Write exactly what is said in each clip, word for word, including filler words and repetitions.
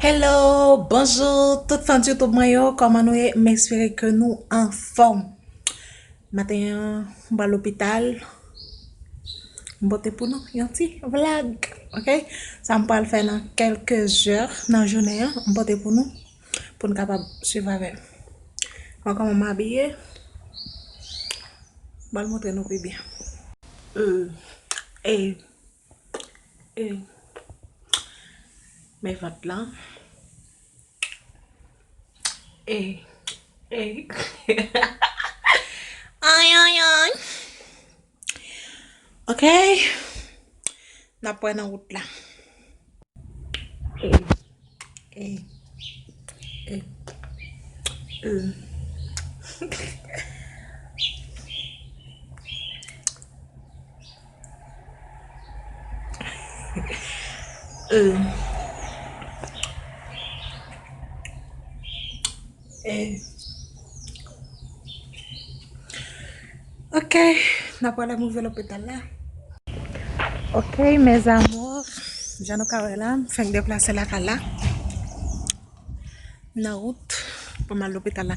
Hello, bonjou tout fan YouTube mwen yo, kòman nou ye? M espere ke nou anfòm. Maten an, m pral lopital. M pote pou nou yon ti vlog, ok? Sa m pral fè nan kèlke zè nan jounen an, m pote pou nou, pou n kapab swiv avè m. Mwen kòman m abiye, m pral montre nou pi byen. Euh, e, e, men vant lan. E, e. Ay, ay, ay. Ok. N ap wè nan wout la. E, e, e, e. Euh. Eh. Ok, n ap pral rive lopital la. Ok, mes amours, jan nou ka wè la, m fenk deplase lakay la. Nan wout pou m al lopital la.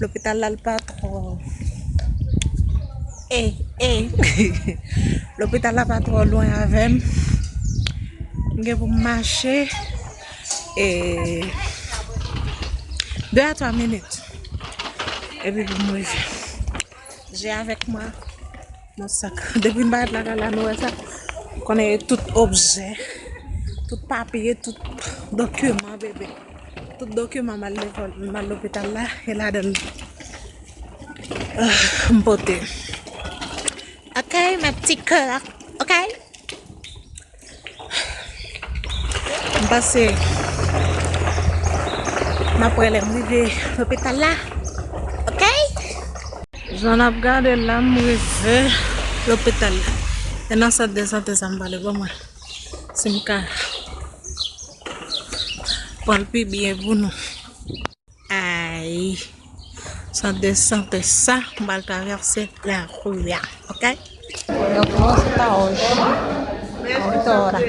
Lopital la, l pa twò, eh, eh. Lopital la pa twò lwen avè m. M gen pou m mache, eh, de a twa minit. Epi pou m rive. J'ai avec moi mon sac. Depi m parèt lakay la, nou wè sa. Konnen tout objè, tout papye, tout dokiman, bebe. Tout dokiman m al lekòl, m al lopital la, e ladan l, ah, m pote. Ok, mes petits cœurs. Ok? M panse m ap wè lè m rive lopital la. Ok? Jan n ap gade la, m rive lopital la. E nan sant de sante sa m pale, ban mwen. Si m ka pran l pi byen pou nou. Ay. Sant de sante sa, m pral travèse lari a, ok? Yo kòmanse pa wòch. Oito ora.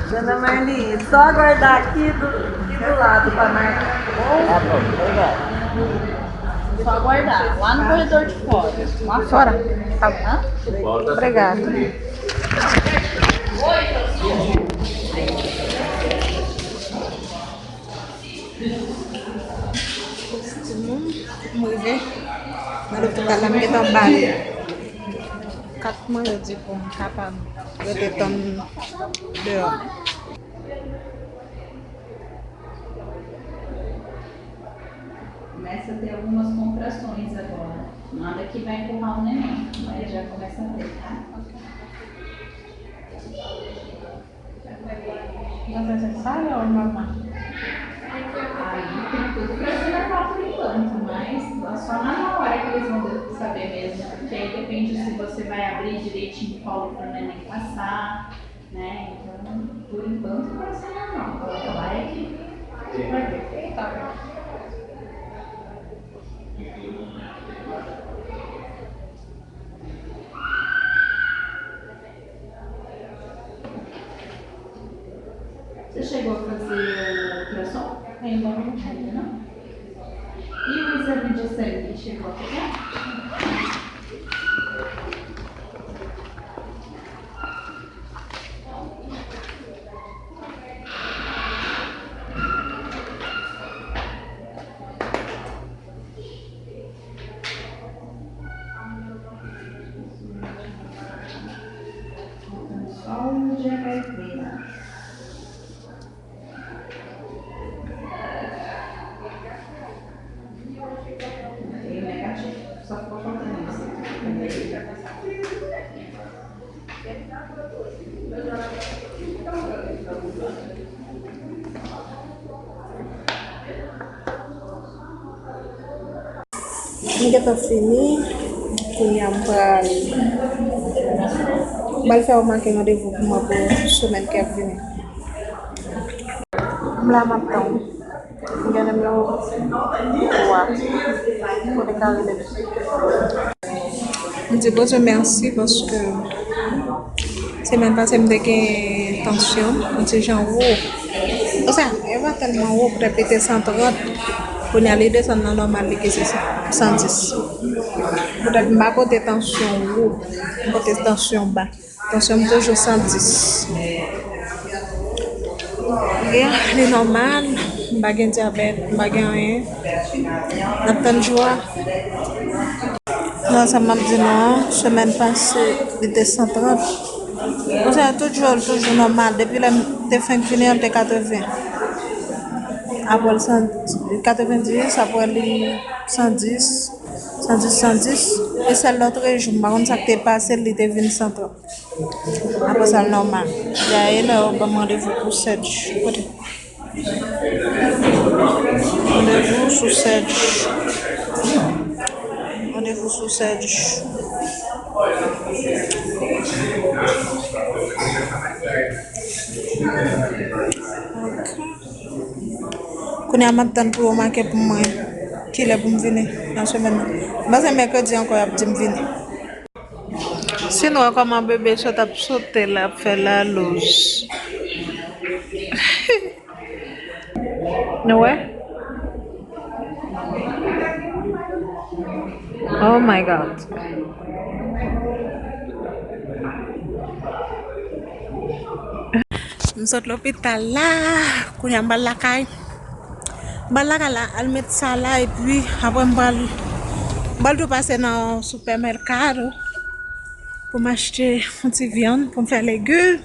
Dona Marli, só aguardar aqui do, aqui do lado pra marcar. Tá bom, obrigado. Só aguardar, lá no corredor de fora. Lá fora? Tá bom. Hã? Obrigada. Timoun, m rive nan lopital la, m gentan bay kat mwen, yo di pou m kapab rete tann deyò. Começa a ter algumas contrações agora. Nada que vai empurrar o neném, mas já começa a ter, tá? Mas é necessário ou normal? Aí tem tudo pra ser normal por enquanto, mas só na hora que eles vão saber mesmo, porque aí depende se você vai abrir direitinho o colo pro neném passar, né? Então, por enquanto vai ser normal. Agora lá é que vai ver. Tá bom. Você chegou a fazer ultrassom? Ainda não. Ainda não? E o exame de sangue chegou a pegar? Só o de H I V, né? Veio negativo, só ficou faltando isso. M gentan fini. Kounye a m pral, m pral fè w make randevou pou mwen pou semèn ki ap vini. M la, m ap tann ou. M gen nimewo twa. Kote ka rele m. M di Bondye mèsi paske semèn pase m te gen Tansyon m, yon ti jan wo. Konsa, e pa tèlman wo, poutèt li te san trant. Kounye a, li desann nan nòmal, li ki se san dis. Poutèt m pa pote tansyon wo, m pote tansyon ba. Tansyon m toujou san dis. Ya, li nòmal, m pa gen dyabèt, m pa gen anyen. N ap tann jou a. Non, sa m ap di nou an, semèn pase, li te san trant. Konsa, tout jou, l toujou nòmal. Depi lè m te fenk vini an, l te katreven. Apre l san, katrevendis, apre li san dis, san dis, san dis. E sèl lòtrejou, m pa konn sa k te pase l, li te vin san trant. Apre sa, l nòmal. Dayè, lè yo ban m randevou pou sèt jou. Kote? Randevou sou sèt jou. Randevou sou sèt jou. Ok. Kounye a, m ap tann pou yo make pou mwen kilè pou m vini nan semèn nan. M panse mèkredi ankò y ap di m vini. Si nou wè kòman bebe sot ap sote la, ap fè lalouz. Nou wè? Oh my God. M sot lopital la, kounye a m pral lakay. M pral lakay la, al met sa la, epi apre m pral, m pral tou pase nan Supermercado pou m achte yon ti vyann pou m fè legim.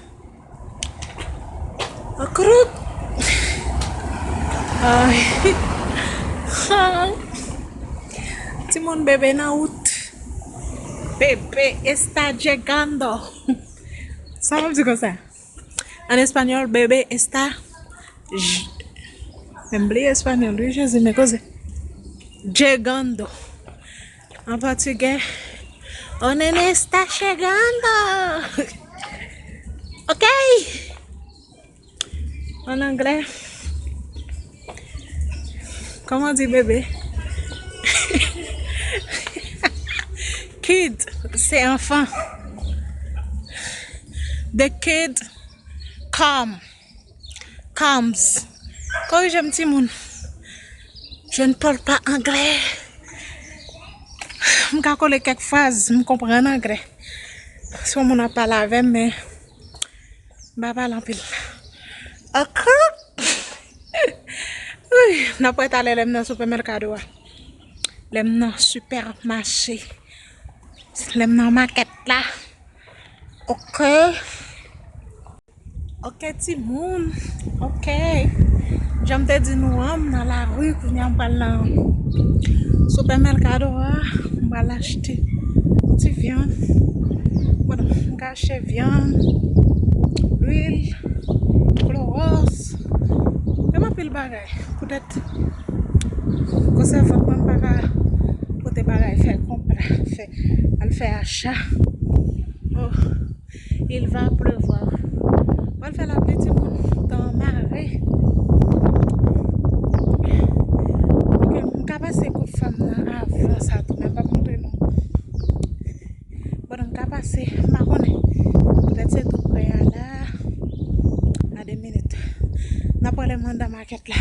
Akrout. Ay. Timoun, bebe nan wout. Bebe está llegando. Sa m ap di konsa? An espanyòl, bebe está j-, men m bliye espanyòl, wi, Jezi, men koze. Llegando. An pòtigè, o nene está chegando. Ok. An anglè, kòman di bebe? Kid, se anfan. The kid come. Comes. Korije m, timoun. Je ne parle pas anglais. M ka kole kèk fraz, m konprann anglè. Si yon moun ap pale avè m, men m pa pale anpil. Ok. Wi, n ap wè talè lè m nan supermercado a. Lè m nan supermarché. Lè m nan makèt la. Ok. Ok, timoun. Ok. Jan m te di nou an, m nan lari, kounye a m pral nan supermercado a, m pral achte yon ti vyann. Bon, m ka achte vyann, lwil, klowòs, menm anpil bagay. Poutèt konsèvan mwen, m pa ka pote bagay, fè konpra, fè, al fè acha. Oh. Il va pleuvoir. Pral fè lapli, timoun. Tan mare. Ok, m ka pase kot fanm nan avan sa tou, men m p ap montre nou. Pandan m ka pase, m pa konnen. Poutèt se tou prè a la. A de minit. N ap wè lè m anndan makèt la.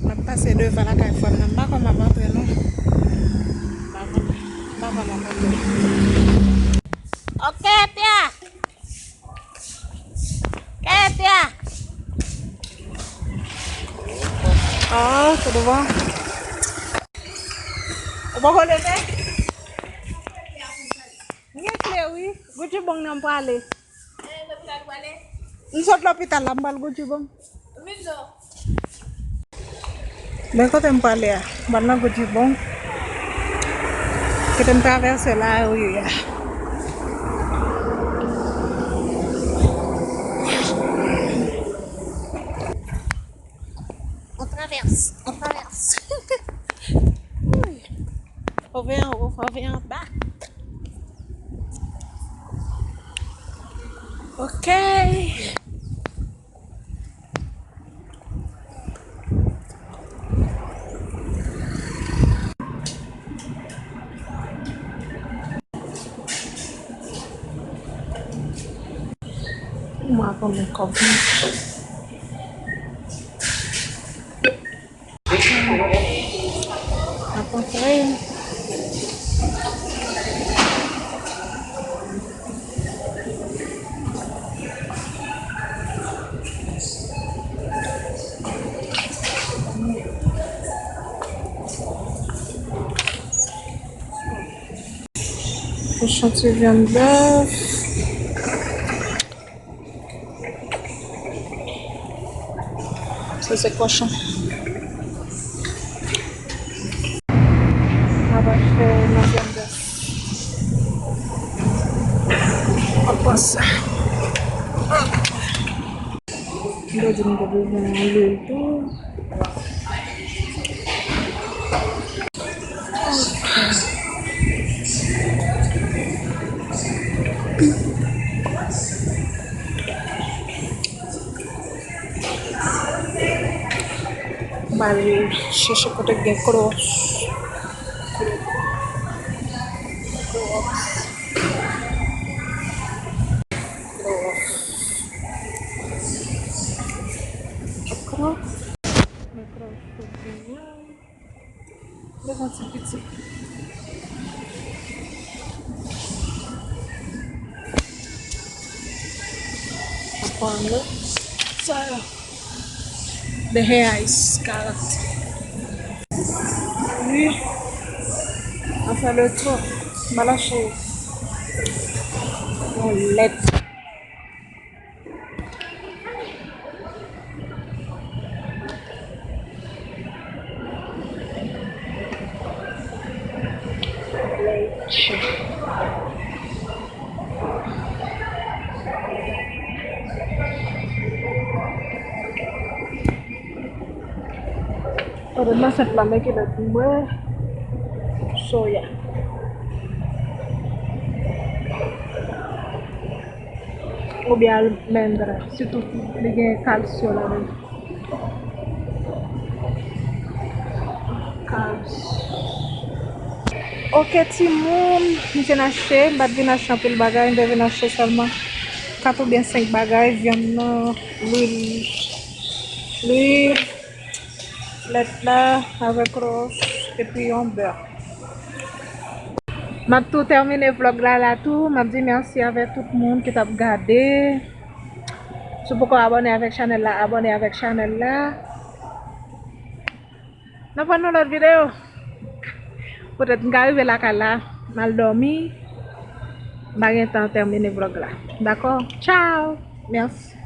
M ap pase devan lakay fanm nan. M pa kwè m ap antre non. M pa kwè, m pa kwè m ap antre. Ok, Pia. Ok, Pia. Ah, tout bon. Ou poko leve? M gen kle wi. Gucci Bong nan m prale. M sot lopital la, m pral Gucci Bong. Men kote m prale a, m pral nan Gucci Bong. Kote m travèse lari a. On traverse, on traverse. Wi. Fò veye an wo, fò veye an ba. Ok. Mwen konbyen kòb mwen. Ap antre. Echantiyon vyann bèf. Sa se kochon. N ap achte nan vyann bèf. An panse. M te di m te bezwen yon lwil tou. M al chèche kote k gen klowòks. Klowòks. Klowòks. Men klowòks tout genyen. Bezwen ti piti. Ankò anlè. Sa yo. The hair is karant. Wi. An fè le tou. M al achte yon lèt. Pandan m ansent la, men ki lèt mwen soya. Oubyen almendra, sitou li gen kalsyon ladan l. Kalsyon. Oke timoun, m te vin achte, m pa t vin achte anpil bagay, m te vin achte sèlman kat oubyen senk bagay, vyann nan, lwil, lwil, lèt la, avèk klowòks, epi yon bè. M ap tou tèmine vlòg la la tou. M ap di mèsi avèk tout moun ki t ap gade. Si w poko abòne avèk chanèl la, abòne avèk chanèl la. N ap wè nan lòt videyo. Poutèt m ka rive lakay la, m al dòmi. M pa gen tan tèmine vlòg la. Dakò? Tchao! Mèsi.